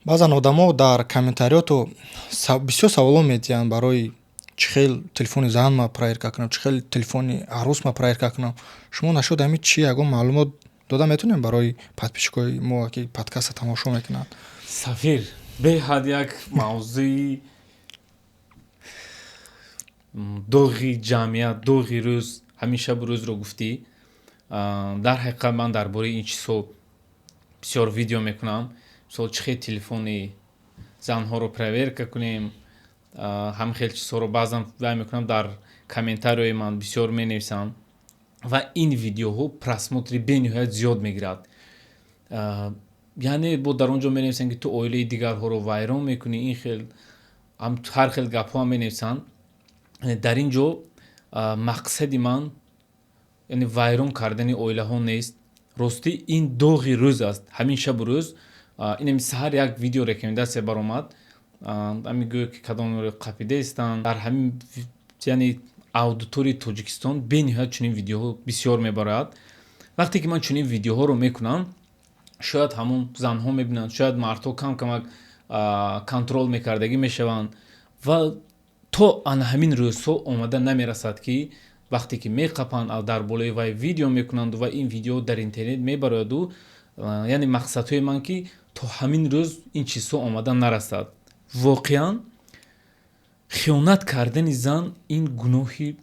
Баъзан одамо дар комментариёту бисёр саволо медиҳанд, барои чӣ хел телефони зан ма проверка кунам, чӣ хел телефони арӯс ма проверка кунам. Шумо нашуд ҳамин чӣ ягон маълумот дода метавонем барои подписчикои мо, ки подкаста тамошо мекунанд? Сафир, беҳад як мавзӯи доғи ҷамъият, доғи рӯз, ҳамин шабу рӯзро гуфтӣ. Дар ҳақиқат, ман дар бораи ин чизҳо бисёр видео мекунам. Мисол, чӣ хел телефони занҳоро проверка кунем, ҳамин хел чизҳоро баъзан вай мекунам, дар комментарияи ман бисёр менависам ва ин видеоҳо просмотри бениҳоят зиёд мегирад. Яъне бо дар он ҷо менависанд, ки ту оилаи дигарҳоро вайрон мекунӣ, ин хел, ҳар хел гапҳоам менависанд. Дар ин ҷо мақсади ман, яъне, вайрон кардани оилаҳо нест. Ростӣ, ин доғи рӯз аст, ҳамин шабу рӯз. Инами саҳар як видео рекомендация баромад, ҳамин гӯё ки кадомро қапидаистанд. Дар ҳамин, яъне, аудиторияи Тоҷикистон бениҳоят чунин видеоҳо бисёр мебарояд. Вақте ки ман чунин видеоҳоро мекунам, шояд ҳамон занҳо мебинанд, шояд мардҳо кам камак контрол мекардагӣ мешаванд ва то ана ҳамин рӯзҳо омада намерасад, ки вақте ки меқапанд, дар болои вай видео мекунанду ва ин видео дар интернет мебарояду. Яъне, мақсадҳои ман, ки то ҳамин рӯз ин чизҳо омада нарасад. Воқеан, хиёнат кардани зан ин гуноҳи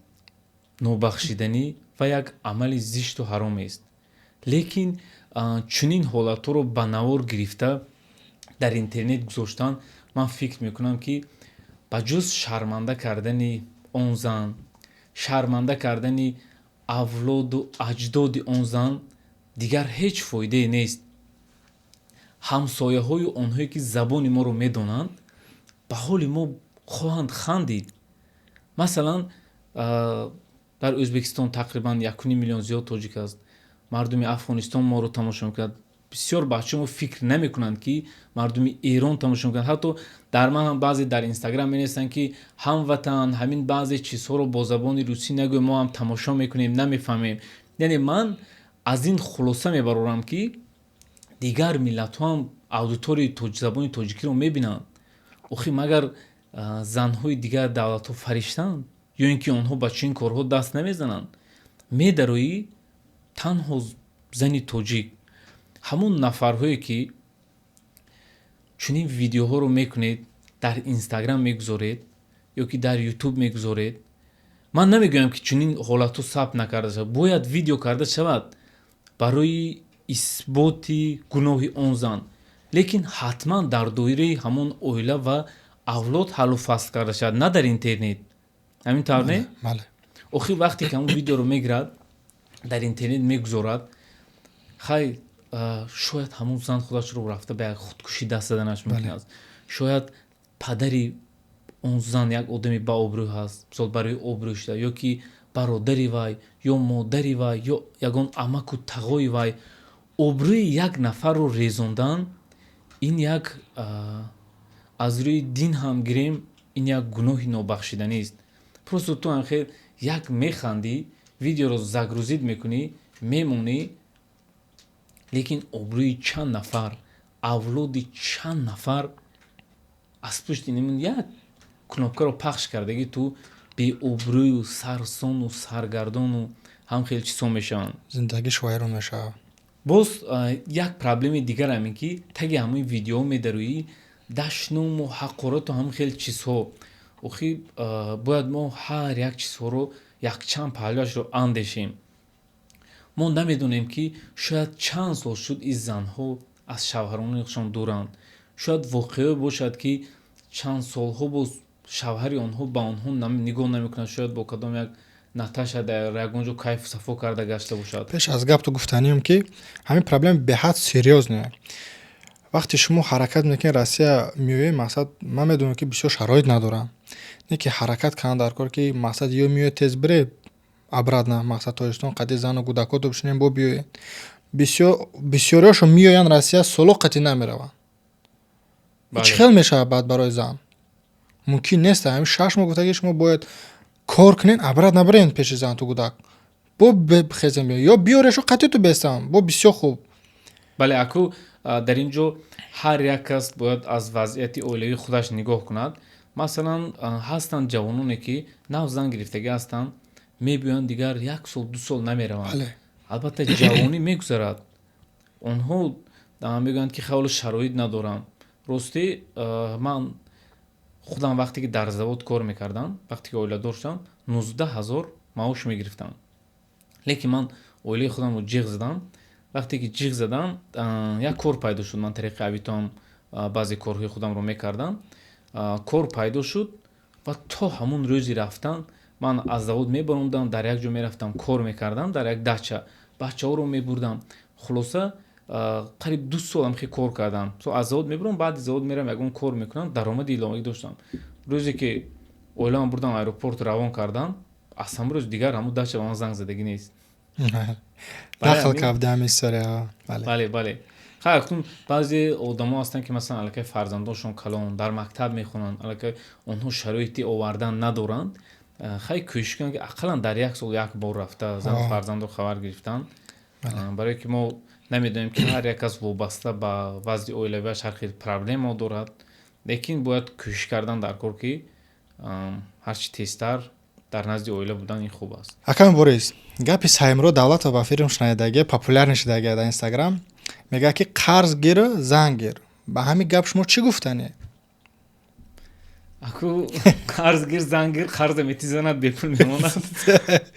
нобахшиданӣ ва як амали зишту ҳаромест, лекин чунин ҳолатҳоро ба навор гирифта, дар интернет гузоштан, ман фикр мекунам, ки ба ҷуз шарманда кардани он зан, шарманда кардани авлоду аҷдоди он зан, дигар ҳеҷ фоидае нест. Ҳамсояҳою онҳое, ки забони моро медонанд, ба ҳоли мо хоҳанд хандид. Масалан, дар Ӯзбекистон тақрибан 1,5 миллион зиёд тоҷик аст. Мардуми Афғонистон моро тамошо мекунад. Бисёр бачаҳо фикр намекунанд, ки мардуми Эрон тамошо мекунанд. Ҳатто дар ман ҳам баъзе дар Инстаграм менависанд, ки ҳамватан, ҳамин баъзе чизҳоро бо забони русӣ нагӯй, мо ҳам тамошо мекунем, намефаҳмем. Яъне, ман аз ин хулоса мебарорам, ки дигар миллатҳо ҳам аудиторияи забони тоҷикиро мебинанд. Охи, магар занҳои дигар давлатҳо фариштаанд ё ин ки онҳо ба чунин корҳо даст намезананд? Медароӣ, танҳо зани тоҷик, ҳамон нафарҳое, ки чунин видеоҳоро мекунед, дар Инстаграм мегузоред ё ки дар Ютуб мегузоред, ман намегӯям, ки чунин ҳолатҳо сабт накарда шавад. Бояд видео карда шавад барои исботи гуноҳи он зан, лекин ҳатман дар доираи ҳамон оила ва авлод ҳаллу фасл карда шавад, на дар интернет. Ҳамин тавр, не? Бале. Охир, вақте ки ҳамон видеоро мегирад, дар интернет мегузорад, хай, шояд ҳамон зан худашро рафта ба як худкушӣ даст заданаш мумкин аст. Шояд падари он зан як одами баобрӯ ҳаст, мисол, барои обрӯ шуда, ё ки бародари вай, ё модари вай, ё ягон амаку тағои вай. Обрӯи як нафарро резондан ин як, аз рӯи дин ҳам гирем, ин як гуноҳи нобахшиданист. Просто ту анхел як механдӣ, видеоро загрузить мекунӣ, мемонӣ, лекин обрӯи чанд нафар, авлоди чанд нафар аз пушти ин як кнопкаро пахш кардагӣ ту беобрӯю сарсону саргардону ҳам хеле чизҳо мешаванд. Зиндагиш вайрон мешавад. Боз як проблеми дигар ҳамин, ки таги ҳамаи видеоҳо медароӣ, дашному ҳақорату ҳамин хел чизҳо. Охи, бояд мо ҳар як чизҳоро якчанд паҳлӯяшро андешем. Мо намедонем, ки шояд чанд сол шуд ин занҳо аз шавҳаронашон дуранд. Шояд воқеое бошад, ки чанд солҳо боз шавҳари онҳо ба онҳо нигоҳ намекунад, шояд бо кадом як Наташа дар ягон ҷо кайфу сафо карда гашта бошад. Пеш аз гап ту гуфтанием, ки ҳамин проблема беҳад серьёзная. Вақте шумо ҳаракат мекунед, Россия меоед, мақсад, ман медонам, ки бисёр шароит надорам, не ки ҳаракат кунам дар кор, ки мақсад, ё меоед, тез бире обратно, мақсад, Тоҷикистон, қади зану кӯдакото бишинем, бо биёед. Бисёриҳошон меоянд Россия, соло қатӣ намераванд. Чӣ хел мешавад баъд барои зан? Мумкин нест. Ҳамин 6 моҳ гуфтаги, шумо бояд кор кунед, обратно бирен пеши занту кӯдак, бо бихезем, ё биёрешу қатиту бестам, бо бисёр хуб. Бале, аку. Дар ин ҷо ҳар як кас бояд аз вазъияти оилавии худаш нигоҳ кунад. Масалан, ҳастанд ҷавононе, ки нав зан гирифтагӣ ҳастанд, мебиёянд, дигар як сол, 2 сол намераванд. Албатта, ҷавонӣ мегузарад. Онҳо мегӯянд, ки хеле шароит надорам. Ростӣ, ман худам вақте ки дар завод кор мекардам, вақте ки оиладор шудам, 19 000 маош мегирифтам, лекин ман оилаи худамро ҷиғ задам. Вақте ки ҷиғ задам, як кор пайдо шуд. Ман тариқи Авитоам баъзе корҳои худамро мекардам. Кор пайдо шуд ва то ҳамун рӯзи рафтан ман аз завод мебаромадам, дар як ҷо мерафтам, кор мекардам, дар як дача бачаҳоро мебурдам. Хулоса, қариб 2 сол ҳамхел кор кардам. Аз завод мебурам, баъди завод мерам, ягон кор мекунам, даромади иловагӣ доштам. Рӯзе ки оиламо бурдам, аэропорт равон кардам, аз ҳамон рӯз дигар ҳамун дача ба ман занг задагӣ нест. Дахл карди ҳамин история. Бале. Хай, акнун баъзе одамо ҳастанд, ки масалан, аллакай фарзандоншон калон, дар мактаб мехонанд, аллакай онҳо шароити овардан надоранд. Хай, кӯшиш кунанд, ки ақаллан дар як сол як бор рафта, зану фарзандро хабар гирифтан, барое ки мо намедонем, ки ҳар як кас вобаста ба вазъи оилавиаш ҳар хел проблема дорад, лекин бояд кӯшиш кардан дар кор, ки ҳарчи тезтар дар назди оила будан, ин хуб аст. Аками Борис, гапи Саимро Давлатов ба филм шунидагӣ, популярный шудагӣ дар Инстаграм, мегӯяд, ки қарз гир, зан гир. Ба ҳамин гап шумо чӣ гуфтанӣ? Аку, қарз гир, зан гир, қарза метизанад, бепул мемонад.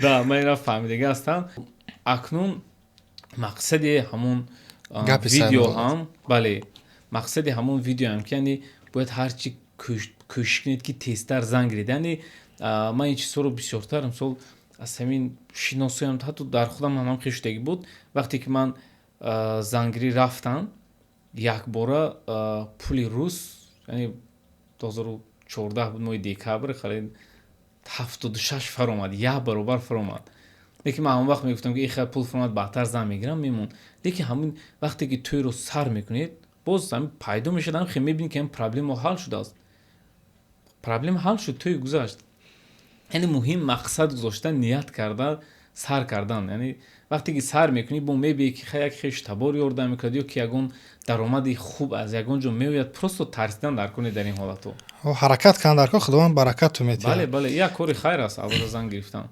Да, ман ина фаҳмидагӣ ҳастам. Акнун мақсади ҳамун видео ҳам, бале, мақсади ҳамун видеоам ки, яъне, бояд ҳарчи кӯшиш кунед, ки тезтар зан гиред. Яъне ман ин чизҳоро бисёртар, мисол, аз ҳамин шиносоям, ҳатто дар худам ҳам хел шудагӣ буд. Вақте ки ман зангирӣ рафтам, якбора пули рус, яъне 2014 буд, моҳи декабр, хеле 76 фаромад, як баробар фаромад. Лекин ман ҳамон вақт мегуфтам, ки ихел пул фаромад, баъдтар зан мегирам, мемон. Лекин ҳамин вақте ки тӯйро сар мекунед, боз ҳамин пайдо мешавад, ҳам хел мебинед, ки ҳамин проблема ҳал шудааст. Проблема ҳал шуд, тӯй гузашт. Яъне муҳим мақсад гузоштан, ният карда сар кардан. Яъне вақте ки сар мекунӣ, бо мебинӣ, ки як хешу табор ёрдам мекунад ё ки ягон даромади хуб аз ягон ҷо меояд. Просто тарсидан дар кор не дар ин ҳолатҳо. Ҳаракат кардан дар кор, Худованд баракату метиҳад. Бале, як кори хайр аст, албатта, зан гирифтан.